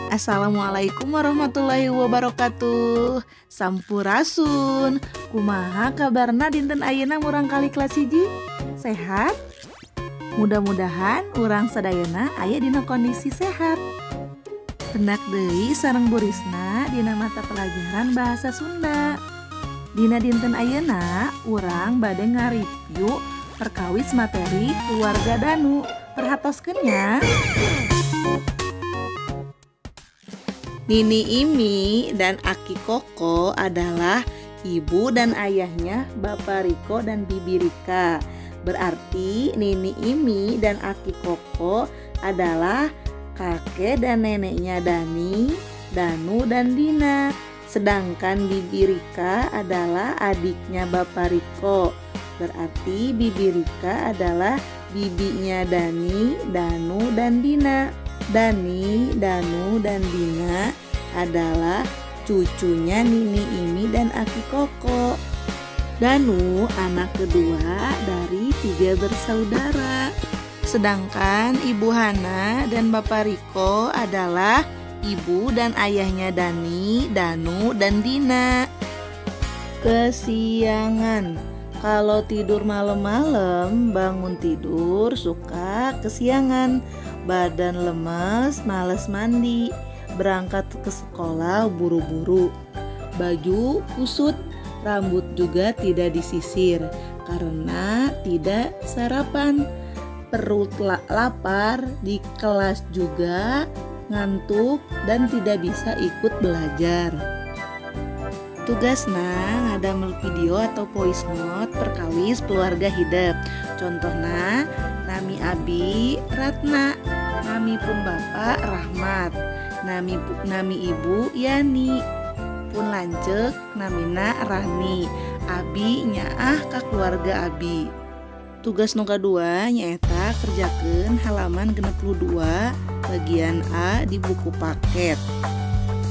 Assalamualaikum warahmatullahi wabarakatuh. Sampurasun. Kumaha kabarna dinten ayeuna murangkalih kelas 1? Sehat? Mudah-mudahan urang sadayana aya dina kondisi sehat. Pendak deui sareng Bu Risna dina mata pelajaran bahasa Sunda. Dina dinten ayeuna urang bade ngareview perkawis materi keluarga Danu. Perhatoskeun nya. Nini Imi dan Aki Koko adalah ibu dan ayahnya Bapak Riko dan Bibi Rika. Berarti Nini Imi dan Aki Koko adalah kakek dan neneknya Dani, Danu, dan Dina. Sedangkan Bibi Rika adalah adiknya Bapak Riko. Berarti Bibi Rika adalah bibinya Dani, Danu, dan Dina. Dani, Danu, dan Dina adalah cucunya Nini Imi dan Aki Koko. Danu anak kedua dari 3 bersaudara. Sedangkan Ibu Hana dan Bapak Riko adalah ibu dan ayahnya Dani, Danu, dan Dina. Kesiangan. Kalau tidur malam-malam, bangun tidur suka kesiangan. Badan lemas, males mandi, berangkat ke sekolah buru-buru. Baju kusut, rambut juga tidak disisir karena tidak sarapan. Perut lapar, di kelas juga ngantuk dan tidak bisa ikut belajar. Tugasna ngadamel video atau voice note perkawis keluarga hidep. Contohna nami abi Ratna, nami pun bapak Rahmat, nami ibu Yani, pun lanceuk namina Rani. Abi nyaah ka keluarga abi. Tugas nu kadua nyaeta kerjakeun halaman 62 bagian A di buku paket.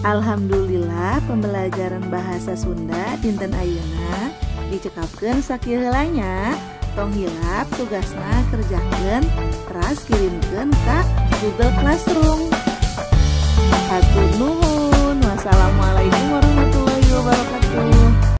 Alhamdulillah pembelajaran bahasa Sunda dinten ayeuna dicekapkeun sakieu heula nya. Tong hilap tugasna kerjakeun teras kirimkeun ka Google Classroom. Hatur nuhun. Wassalamualaikum warahmatullahi wabarakatuh.